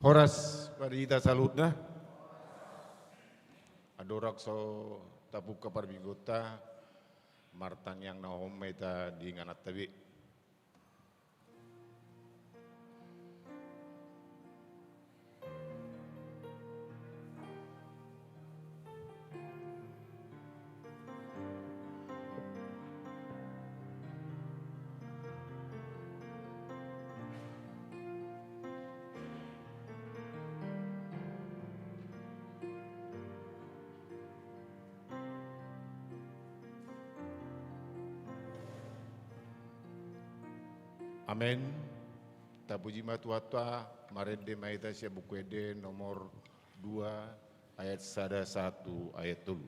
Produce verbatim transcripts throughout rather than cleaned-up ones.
Horas ma di hita saluhutna. Andorang so tapungka parmingguonta, martangiang na hohom ma hita di ingananta be. Amen. Tapuji ma Tuhanta, marende ma hita sian Buku Ende nomor dua ayat sada sahat tu ayat tolu.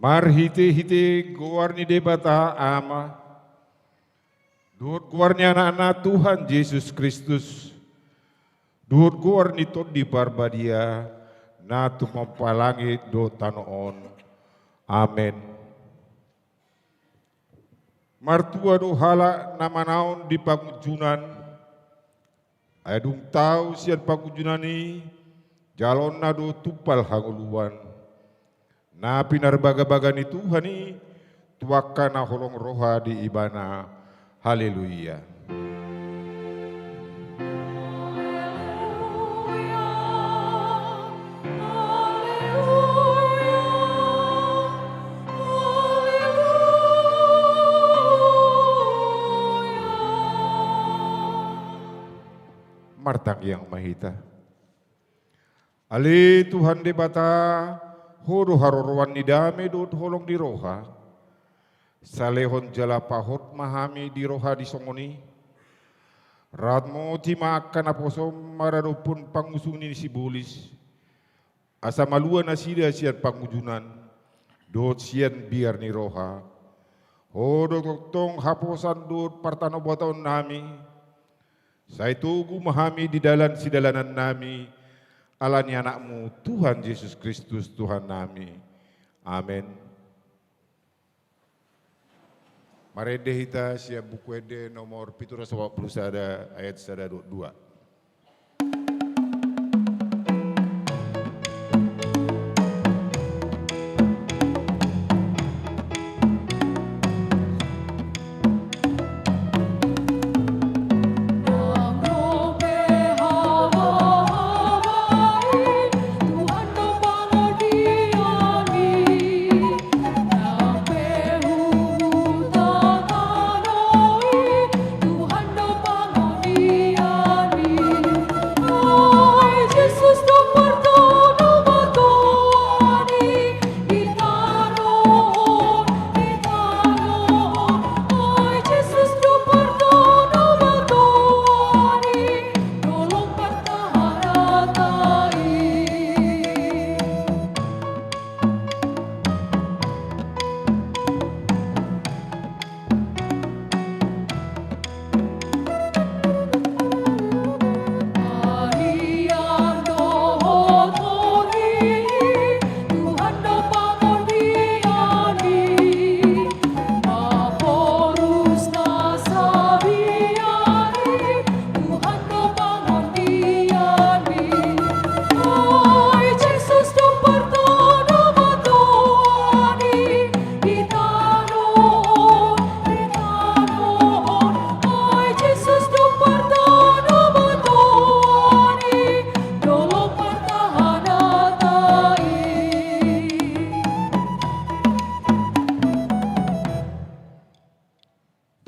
Marhitehite goar ni Debata Ama, dohot goar ni Anakna Tuhan Jesus Kristus, dohot goar ni Tondi Parbadia, na tumompa langit dohot tano on. Amen. Martua do halak na manaon di pangunjunan, ai dung tau sian pangunjunan i, jaloonna do tumpal hangoluan. Na pinarbagabaga ni Tuhan i, tu angka na holong roha di Ibana. Haleluya. Martangiang ma hita. Ale Tuhan Debata, Ho do haroroan ni dame dohot holong ni roha. Salehon jala pahot ma hami di roha di songon i. Ramoti ma angka naposom maradophon pangusung ni sibolis, asa malua nasida sian pangunjunan dohot sian biar ni roha. Ho do tongtong haposan dohot partanobataonnami. Sai togu ma hami di dalan sidalanannami, ala ni Anakmu Tuhan Jesus Kristus Tuhannami. Amen. Marende hita sian Buku Ende nomor pitu ratus opat pulu sada ayat sada dohot dua.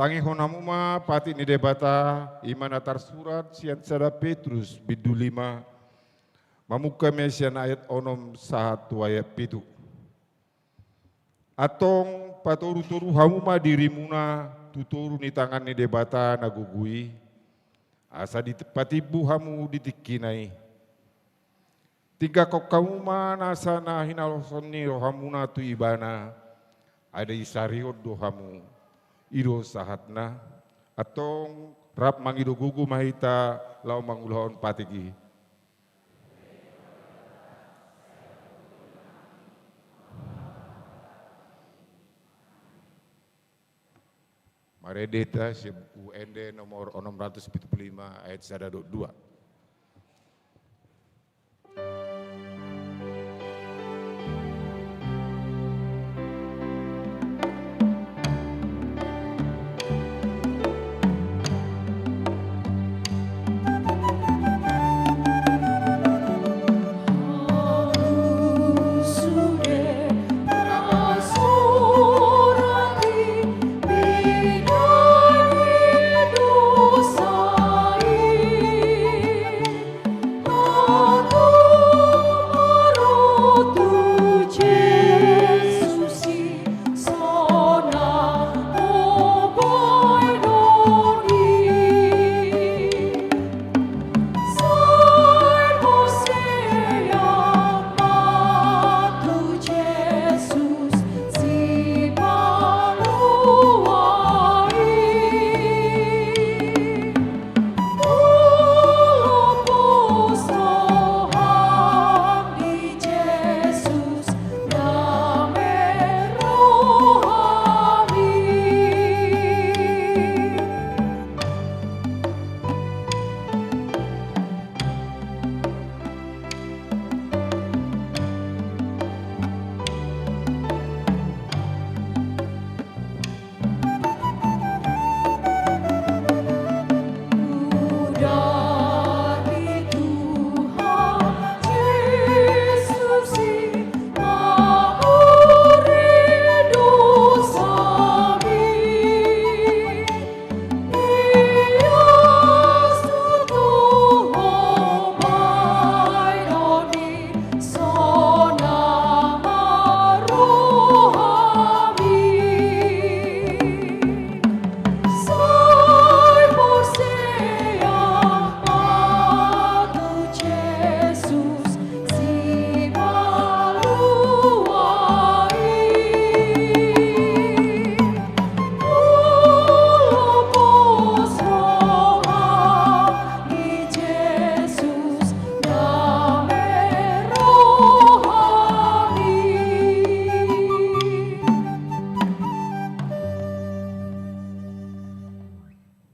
Tangihon hamu ma patik ni Debata, i ma na tarsurat sian sada Petrus bindu lima, mamungka ma sian ayat onom sahat tu ayat pitu. Antong patorutoru hamu ma dirimuna tu toru ni tangan ni Debata na gogo i, asa dipatimbo hamu di tingkina i. Tingkakkon hamu ma nasa na hinaloson ni rohamuna tu Ibana, ai disarihon do hamu, i do sahatna. Antong rap mangido gogo ma hita laho mangulahon patik i. Marende hita sian Buku Ende nomor onom ratus pitu pulu lima ayat sada dohot dua.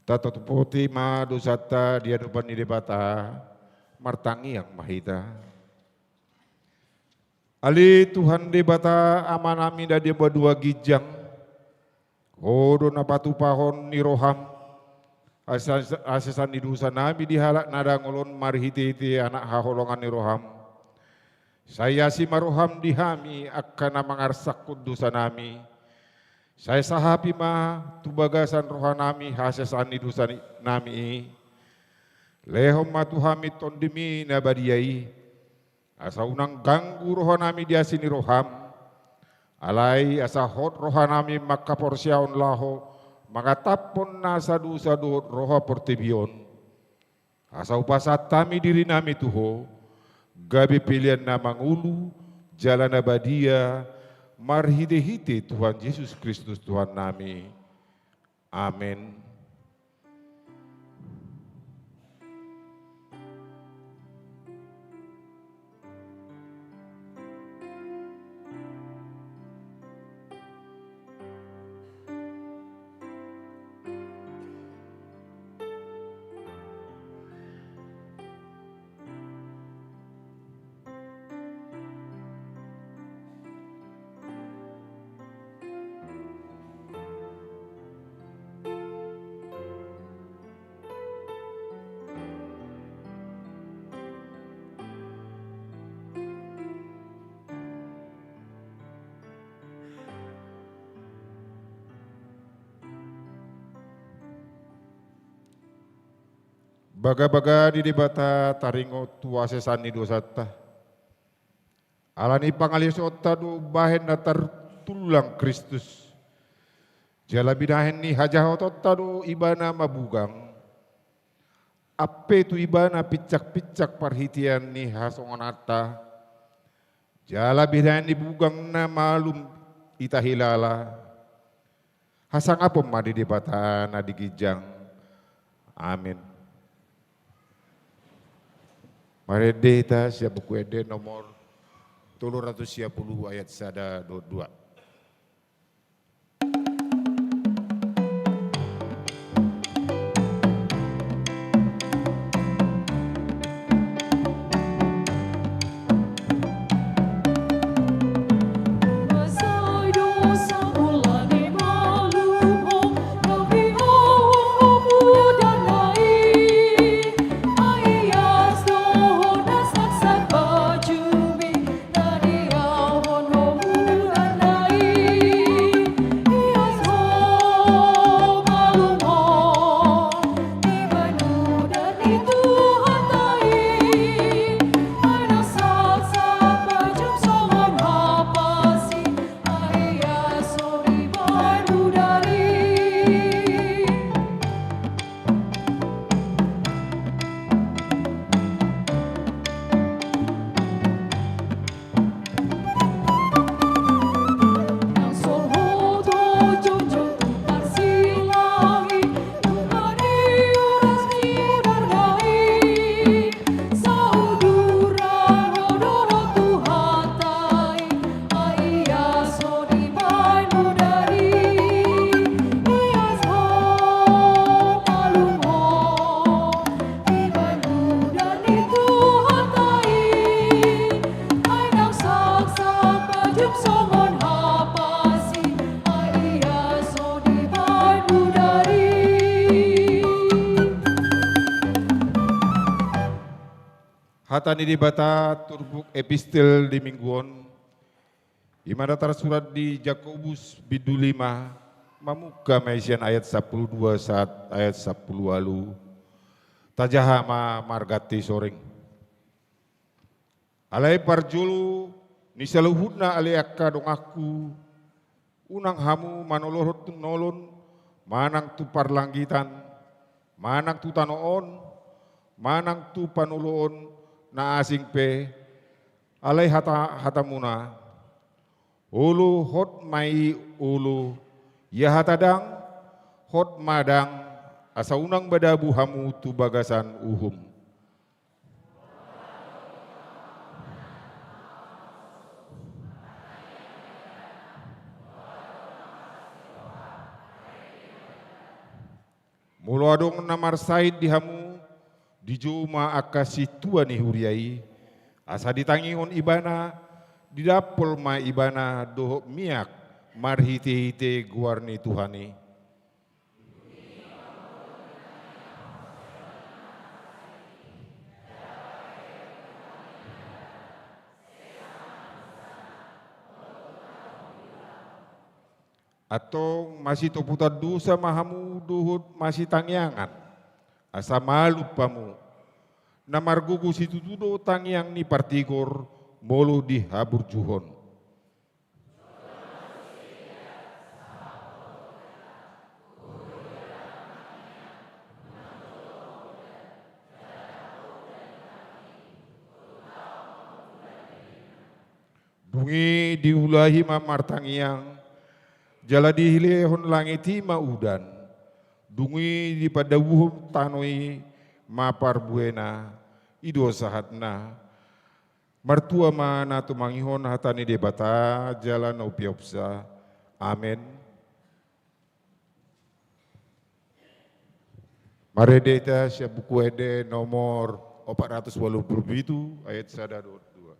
Tatopoti ma dosanta di adopan ni Debata, martangiang ma hita. Ale Tuhan Debata, Amanami na di banua ginjang, Ho do na patupahon ni roham, asa, asa sian ni dosanami di halak na dangol on marhitehite Anak haholongan ni roham. Sai asi ma roham di hami angka na mangarsakhon dosanami. Sai sahapi ma tu bagasan rohanami hasesaan ni dosanami i. Lehon ma tu hami Tondimi na badia i. Asa unang ganggu rohanami di asi ni roham. Alai asa hot rohanami manghaporseaon laho mangataphon nasa dosa dohot roha portibi on. Asa hupasahat hami dirinami tu Ho, gabe pelean na mangolu, jala na badia, marhitehite Tuhan Jesus Kristus Tuhannami. Amen. Bagabaga ni Debata taringot tu hasesaon ni dosanta. Ala ni pangaleasionta do umbahen na tartullang Kristus. Jala binahen ni hajahatonta do Ibana mabugang. Ampe tu Ibana pinsakpinsakta parhitean ni hasongonanta. Jala binahen ni bugangna malum hita hilala. Hasangapon ma di Debata na di ginjang. Amin. Marende hita sian Buku Ende nomor tolu ratus sia pulu ayat sada dohot dua. Hata ni Debata turpuk epistel di minggu on. I ma na tarsurat di Jakobus bindu lima, mamungka ma i sian ayat sampulu dua sahat ayat sampulu ualu. Tajaha ma marganti soring. Alai parjolo ni saluhutna ale angka donganku, unang hamu manolohon tu nolon, manang tu parlangitan, manang tu tano on, manang tu panoloon na asing pe, alai hata, hatamuna. Olo hot ma i olo, ia hata dang, hot ma dang, asa unang madabu hamu tu bagasan uhum. Molo adong na marsahit di hamu, dijou ma angka sintua ni huria i, asa ditangihon ibana, didampol ma ibana dohot miak marhitehite goar ni Tuhan i. Antong masitoputan dosa ma hamu dohot masitangiangan, asa malum hamu. Na margogo situtu do tangiang ni partigor molo dihaburjuhon. Dung i diulahi ma martangiang, jala dilehon langit i ma udan. Dung i dipadabuhon tano i ma parbuena, i do sahatna. Martua ma na tumangihon hata ni Debata jala na umpeopsa. Amen. Marende hita sian Buku Ende nomor opat ratus walu pulu pitu ayat sada dohot dua.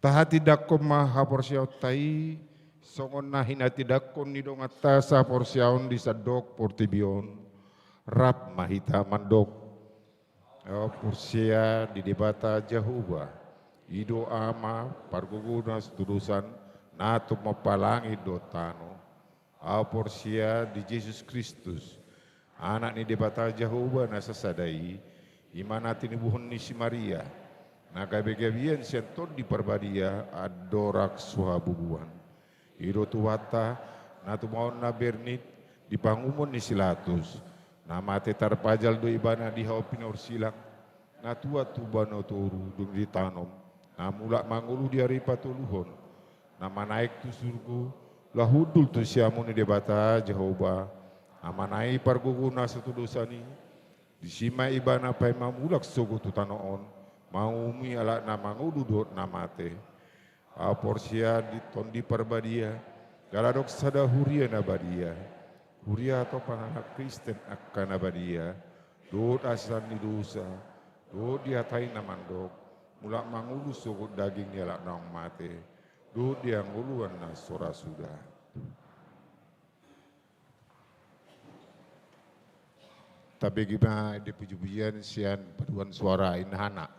Tahatindangkon ma haporseaonta i, songon na hinatindangkon ni donganta sahaporseaon di sandok portibi on. Rap ma hita mandok. Ahu porsea di Debata Jahowa, i do Ama, pargogo na so tudosan, na tumompa langit dohot tano. Ahu porsea di Jesus Kristus, Anak ni Debata Jahowa na sasada i, i ma na tinubuhon ni si Maria, na gabegabean sian Tondi Parbadia andorang so habubuhan. I do Tuhanta, na tumaon na bernit di pangumon ni si Latus, na mate tarpajal do ibana di hau pinorsilang, na tuat tu banua toru dung ditanom, na mulak mangolu di ari patoluhon, na manaek tu surgo, laho hundul tu siamun ni Debata Jahowa, na manang i pargogo na so tudosan i, disi ma ibana paima mulak sogot tu tano on, mangumumi halak na mangolu dohot na mate. Ahu porsea di Tondi Parbadia, jala adong sada huria na badia, huria hatopan halak Kristen angka na badia, dohot hasesaan ni dosa, dohot dihatai na mandok, mulak mangolu sogot daging ni halak naung mate, dohot di hangoluan na so ra suda. Tabege ma di pujipujian sian paduan suara inahana.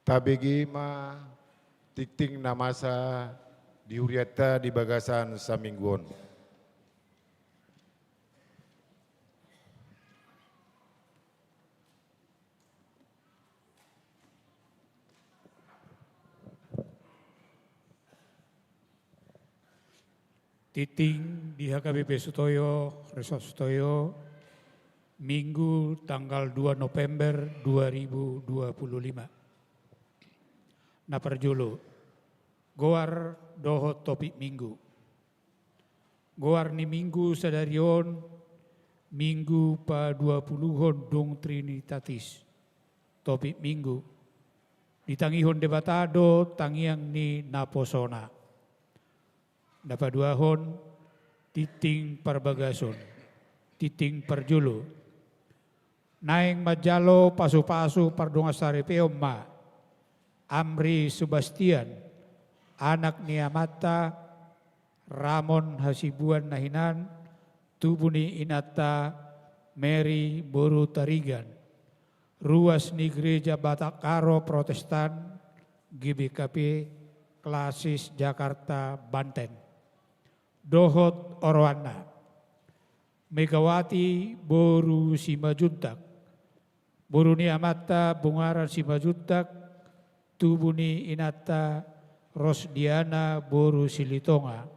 Tabege ma tingting na masa di hurianta di bagasan saminggu on. Tingting di H K B P Sutoyo, Resort Sutoyo, Minggu tanggal dua November dua ribu dua puluh lima. Na parjolo, goar dohot topik Minggu. Goar ni Minggu sadari on, Minggu paduapuluhon dung Trinitatis. Topik Minggu, ditangihon Debata do tangiang ni naposona. Na paduahon, tingting parbagason, tingting parjolo. Naeng manjalo pasupasu pardongansaripeon ma Amri Sebastian, anak ni amanta Ramon Hasibuan na hinan, tubu ni inanta Mary boru Tarigan, ruas ni Gereja Batak Karo Protestan, G B K P, Klasis, Jakarta, Banten, dohot oroanna, Megawati boru Simanjuntak, boru ni amanta Bungaran Simanjuntak, tubu ni inanta Rosdiana boru Silitonga,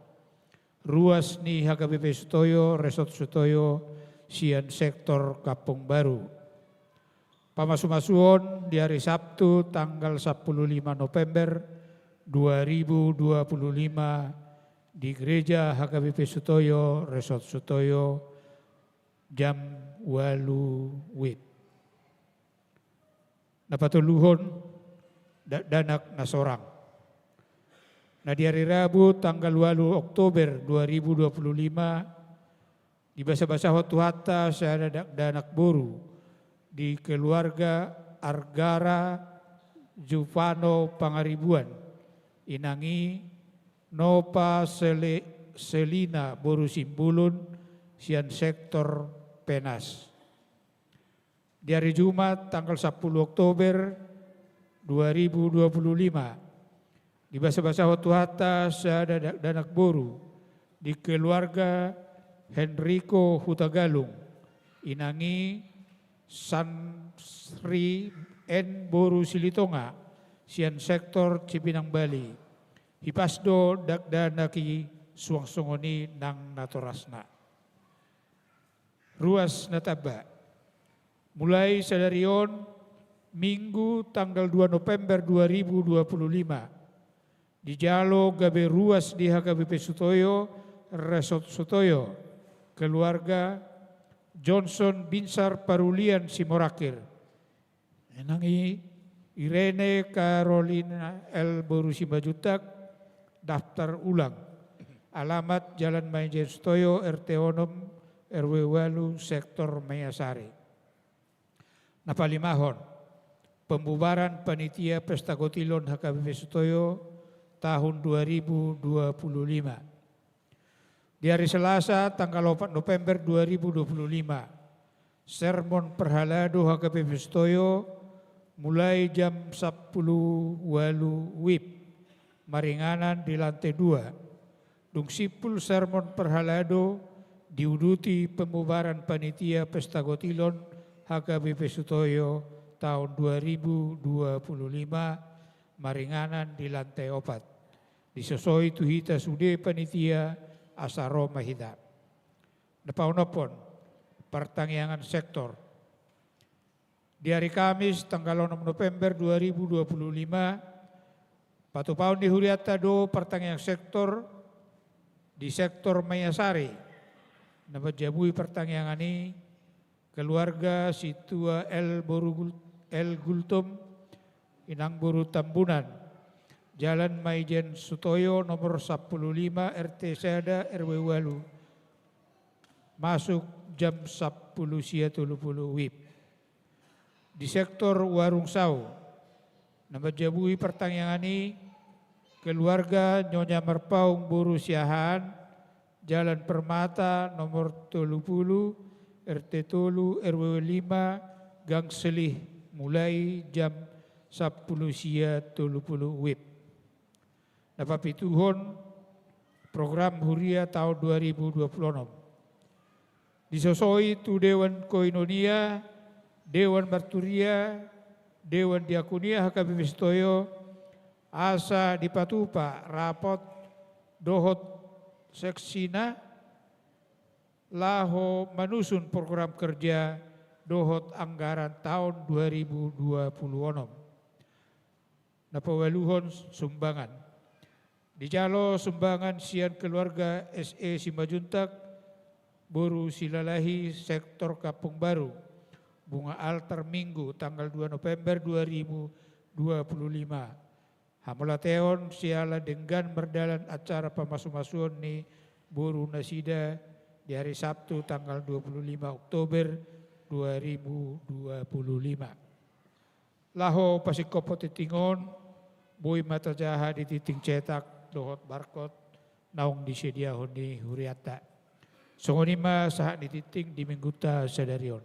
ruas ni H K B P Sutoyo, Resort Sutoyo, sian sektor Kampung Baru. Pamasumasuon di ari Sabtu tanggal sampulu lima November dua ribu dua puluh lima di Gereja H K B P Sutoyo, Resort Sutoyo, jam ualu WIB. Na patoluhon, dakdanak na sorang. Na di ari Rabu tanggal ualu Oktober dua ribu dua puluh lima, dibasabasahon Tuhanta sada dakdanak boru di keluarga Argara Juvano Pangaribuan, inang i Nopa Sele-, Selina boru Simbolon, sian sektor Penas. Di ari Jumat tanggal sampulu Oktober dua ribu dua puluh lima, dibasabasahon Tuhanta sada dakdanak boru di keluarga Henrico Hutagalung, inang i Sansri N boru Silitonga, sian sektor Cipinang Bali. Hipas do dakdanak i suang songon i nang natorasna. Ruas na tamba. Mulai sadari on, Minggu tanggal dua November dua ribu dua puluh lima, dijalo gabe ruas di H K B P Sutoyo, Resort Sutoyo, keluarga Johnson Binsar Parulian Simorangkir. Inang i Irene Carolina L boru Simanjuntak, daftar ulang. Alamat Jalan Maijen Sutoyo, R T onom, R W ualu, sektor Maiasari. Na palimahon, pembubaran panitia Pesta Kotilon H K B P Sutoyo tahun dua ribu dua puluh lima. Di ari Selasa tanggal opat November dua ribu dua puluh lima, sermon parhalado H K B P Sutoyo mulai jam sampulu ualu WIB, maringanan di lantai dua. Dung simpul sermon parhalado, diuduti pembubaran panitia Pesta Kotilon H K B P Sutoyo tahun dua ribu dua puluh lima, maringanan di lantai opat. Disosoi tu hita sude panitia asa ro ma hita. Na paonomhon, partangiangan sektor. Di ari Kamis tanggal onom November dua ribu dua puluh lima, patupaon ni hurianta do partangiangan sektor di sektor Maiasari. Na manjamui partangiangan i keluarga Situa L boru Gul-, L Gultom, inang boru Tambunan, Jalan Maijen Sutoyo nomor sampulu lima, R T sada, R W ualu, masuk jam sampulu sia tolu puluh WIB. Di sektor Warung Sau, na manjamui partangiangan i keluarga Nyonya Marpaung boru Siahaan, Jalan Permata nomor tolu puluh, R T tolu, R W lima, Gang Selih, mulai jam sampulu sia tolu pulu WIB. Na papituhon program huria taon dua ribu dua pulu onom. Disosoi tu Dewan Koinonia, Dewan Marturia, Dewan Diakonia H K B P Sitoyo, asa dipatupa rapot dohot seksina laho manusun program kerja dohot anggaran taon dua ribu dua pulu onom. Na paualuhon sumbangan. Dijalo sumbangan sian keluarga S E Simanjuntak, boru Silalahi, sektor Kampung Baru, bunga altar Minggu tanggal dua November dua ribu dua pulu lima. Hamauliateon siala denggan mardalan acara pamasumasuon ni boru nasida di hari Sabtu tanggal dua pulu lima Oktober dua ribu dua pulu lima. Laho pasingkophon tingting on, boi ma tajaha di tingting cetak dohot barkot naung disediahon ni hurianta. Songon i ma sahat ni tingting di minggunta sadari on.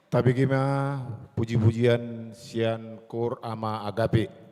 Tabege ma puji-pujian sian Koor Ama Agape.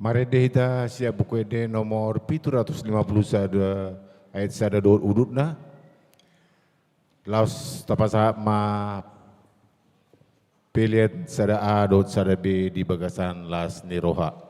Marende hita sian Buku Ende nomor pitu ratus lima puluh sada, ayat sada dohot udutna. Laos tapasahat ma pelean sada A dohot sada B di bagasan las ni roha.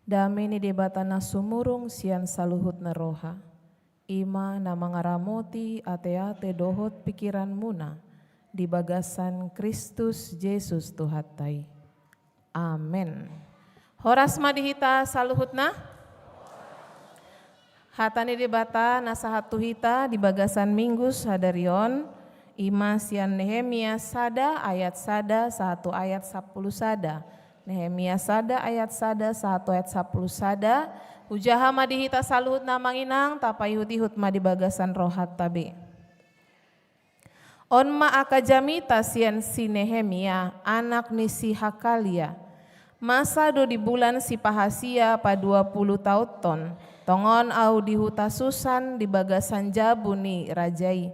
Dame ni Debata na sumurung sian saluhutna roha, i ma na mangaramoti ateate dohot pikiranmuna di bagasan Kristus Jesus Tuhanta i. Amen. Horas ma di hita saluhutna. Hata ni Debata na sahat tu hita di bagasan Minggu sadari on, i ma sian Nehemia sada ayat sada sahat tu ayat sampulu sada. Nehemia sada ayat sada sahat tu ayat sampulu sada. Hujaha ma di hita saluhutna, Amang Inang, tapaihut-ihut ma di bagasan rohanta be. On ma angka jamita sian si Nehemia, anak ni si Hakalia. Masa do di bulan Sipahasia paduapuluh taonhon, tongon ahu di huta Susan di bagasan jabu ni raja i.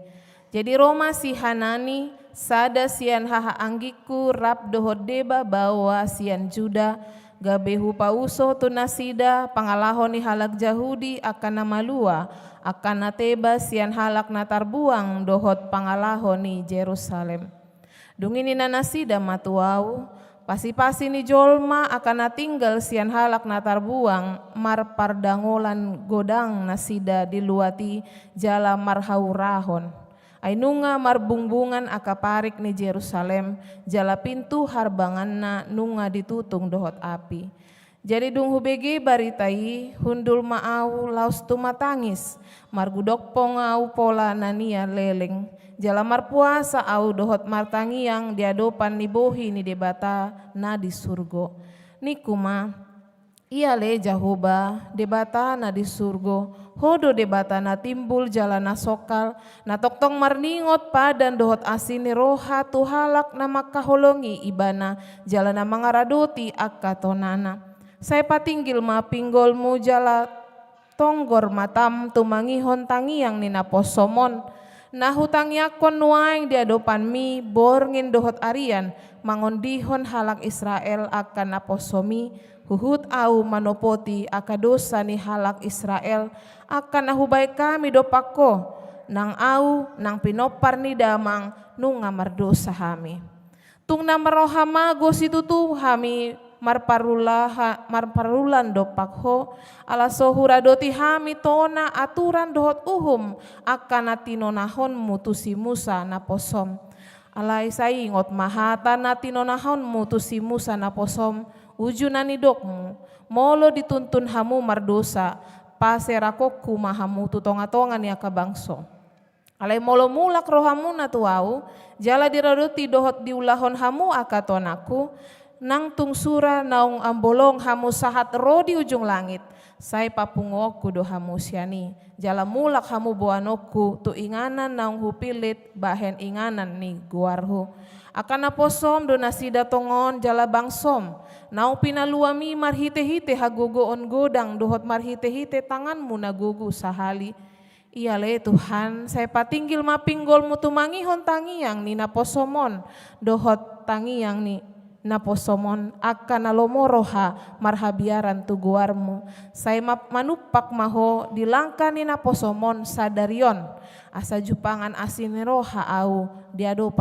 Jadi ro ma si Hanani, sada sian hahaanggingku, rap dohot deba baoa sian Juda, gabe hupauso tu nasida pangalaho ni halak Jahudi angka na malua, angka na teba sian halak na tarbuang dohot pangalaho ni Jerusalem. Dung i ninna nasida ma tu ahu: Pasi-pasi ni jolma angka na tinggal sian halak na tarbuang, marpardangolan godang nasida di luat i jala marhaurahon. Ai nunga marbungbungan angka parik ni Jerusalem, jala pintu harbanganna nunga ditutung dohot api. Jadi dung hubege barita i, hundul ma ahu laos tumatangis, margudokpong ahu pola na nian leleng, jala marpuasa ahu dohot martangiang di adopan ni bohi ni Debata na di surgo. Ningku ma: Ia ale Jahowa, Debata na di surgo, Ho do Debata na timbul jala na songkal, na tongtong marningot padan dohot asi ni roha tu halak na mangkaholongi Ibana jala na mangaradoti angka tonana. Sai patinggil ma pinggolmu jala tonggor matam tumangihon tangiang ni naposom on, na hutangiangkon nuaeng di adopanmi borngin dohot arian, mangondihon halak Israel angka naposom i, huhut ahu manopoti angka dosa ni halak Israel, angka na hubahen hami dompak Ho, nang ahu nang pinompar ni damang nunga mardosa hami. Tung na marroha mago situtu hami marparulaha-, marparulan dompak Ho, ala so huradoti hami tona, aturan dohot uhum, angka na tinonahonmu tu si Musa naposom. Alai sai ingot ma hata na tinonahonmu tu si Musa naposom, uju na nidokmu: Molo dituntun hamu mardosa, paserakonku ma hamu tu tonga-tonga ni angka bangso. Alai molo mulak rohamuna tu ahu, jala diradoti dohot diulahon hamu angka tonangku, nang tung sura naung ambolong hamu sahat ro di ujung langit, sai papunguonku do hamu sian i, jala mulak hamu boanonku tu inganan naung hupillit bahen inganan ni goarhu. Angka naposom do nasida tongon jala bangsom, naung pinaluami marhite-hite hagogoon godang dohot marhite-hite tanganmu na gogo sahali. Ia ale Tuhan, sai patinggil ma pinggolmu tumangihon tangiang ni naposom on, dohot tangiang ni naposom on, angka na lomo roha marhabiaran tu goarmu. Sai ma-, manumpak ma Ho di langka ni naposom on sadari on, asa jupangan asi ni roha ahu di adopan